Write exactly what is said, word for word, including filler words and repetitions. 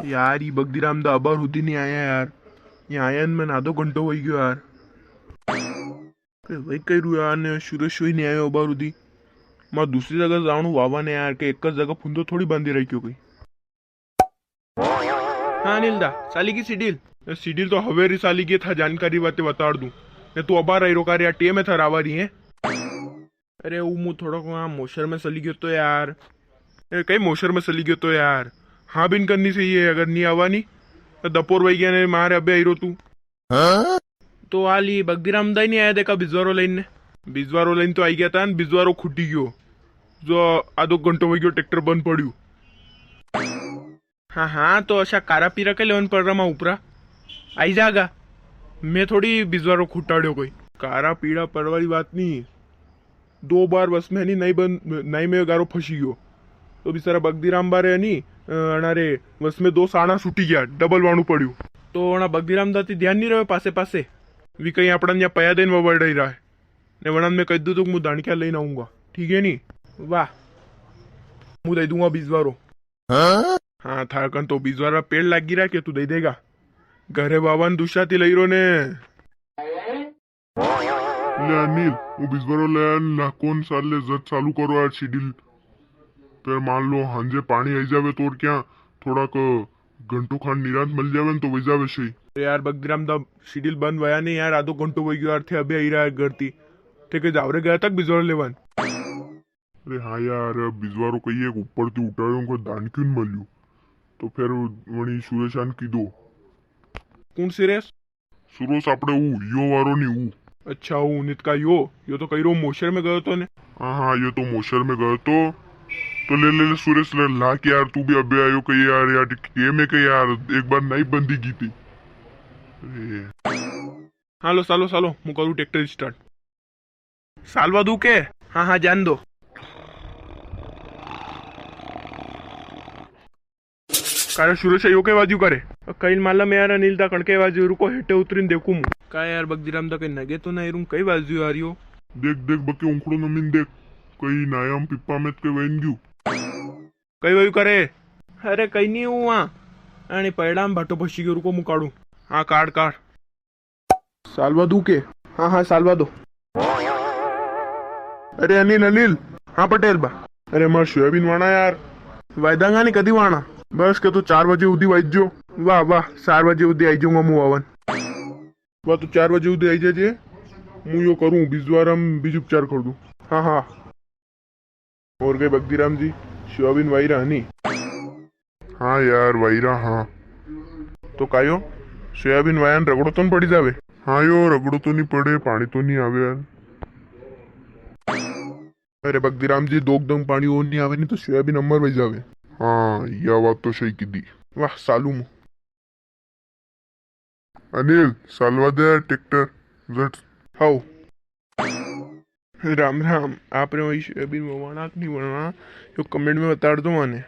यार, ई बगदीराम दा अबार हुदी नी आया यार। ये आया न मन आधो घंटो वई गयो यार। के वई कई रू यार ने सुरेश वई नी आयो अबार हुदी। मां दूसरी जगह जावणू वावा ने यार, के एक जगह फुंदो थोड़ी बांधी राख्यो कोई। हाँ अनिल दा, साली की सीडील? ए, सीडील तो हवेरी साली की था, जानकारी वाते बताड़ दूं। ने तू अबार आई रो का रे, या टेम है थारा आवा री है? अरे, ऊ मु थोड़ो वहाँ मोशर में सली गयो तो यार। ए, कई मोशर में सली गयो तो यार? हाँ बिन करनी सही है, अगर नी आवा नी, तो दपोर वई गया ने मारे अबे आई रो तू। तो आली बगदीराम दा ही नी आया देखा बिजवारो लईन ने। बिजवारो लईन तो आई गया था न, बिजवारो खुटी गयो। जो आधो घंटो वई गयो ट्रैक्टर बंद पड़्यू। हाँ, हाँ, तो अशा कारा पीरा के लेवन पड़ रा मा उपरा। आई जागा। मैं थोड़ी बिजवारो खुटाड़्यो कोई। कारा पीड़ा पड़वा री बात नी। दो बार बस में नी, नाई बन-, नाई में गारो फंसी गयो। तो बेचारा बगदीराम बारे है नी, अ, अणारे बस में दो साणा छूटी गया, डबल वाणू पड़्यू। तो अणा बगदीराम दा ती ध्यान नी रहे पासे पासे। वी कई आपणा न्या पया देन ववाड़ाई रहा है। ने वणा में कह दूं तो मु दाणक्या लेन आऊंगा। ठीक है नी? वाह। मु दे दूंगा बिजवारो। हाँ, थार कन तो बीजवारा पेड़ लागी रहा के तू दे देगा। घरे बाबा ने दूसरा ती लई रो ने। ले अनिल, वो बीजवारो ले आन, लाखोन साल ले जद चालू करो यार सीडील। फिर मान लो हांजे पानी आई जावे तो और क्या, थोड़ा क घंटो खान निरांत मिल जावे न तो वही जावे सही। अरे यार बगदीराम दा सीडील बंद वया नी यार, आधो घंटो वई गयो यार, थे अभी आई रहा है घर ती। थे के जावरे गया तक बीजवारो लेवन। अरे हाँ यार, बिजवारो कई एक ऊपर ती उठाड़्यो, उनको दान क्यों नी मल्यो? तो फिर वणी सुरेशान कीधो। कुण सुरेश? सुरेश आपणे ऊ, यो वारो नी ऊ। अच्छा, ऊ नित का यो, यो तो कई रो मोशर में गयो तो ने। हाँ, हाँ, यो तो मोशर में गयो तो। तो ले, ले, ले, सुरेश ले, ला के यार, तू भी अबे आयो कई यार, यार, के में कई यार, एक बार नाई बंदी की थी। अरे। हालो, सालो, सालो, मु करूँ ट्रैक्टर स्टार्ट। सालवा दू के? हाँ, हाँ, जान दो। कारे सुरेश, यो के वाजू करे? कई मालूम यार, अनिल दा कणके वाजू, रुको हेटे उतरीन देखूं मु। का यार, बगदीराम दा कई नगे तो नहीं रूं, कई वाजू आ रियो? देख, देख, बके उंखड़ो नमीन देख, कई नायाम पिप्पा में के वैन गयू। कई वायु करे? अरे, कई नी हुआ, अने पैड़ा में भाटो फंसी गयो, रुको मु काढूं। हाँ, काढ, काढ। सालवा दू के? हाँ, हाँ, सालवा दो। अरे अनिल, अनिल। हाँ पटेल बा। अरे मार सोयाबीन वाणा यार। वायदांगा ने कदी वाणा? बस के तो चार बजे उदी वाइजो। वाह, वाह, चार बजे उदी आई जाऊंगा मु वावन। वाह, तो चार बजे उदी आई जाजे। मु यो करूं, बिजवारा में बीज उपचार कर दूं। हाँ, हाँ। और कई बगदीराम जी, सोयाबीन वायरा हनी? हाँ यार, वायरा हाँ। तो कायो, सोयाबीन वाया ने रगड़ो तो न पड़ी जावे? हाँ यो, रगड़ो तो नी पड़े, पाणी तो नी आवे यार। अरे बगदीराम जी, दो दम पाणी और नी आवे, नी तो सोयाबीन अमर वई जावे। हाँ, या बात तो सही कीधी। वाह, सालू मु। अनिल, सालवा दे यार ट्रैक्टर, झट। हाउ। राम राम, आपने वही सोयाबीन ववाणा कि नी ववाणा, यो comment में बताड़ दो माने।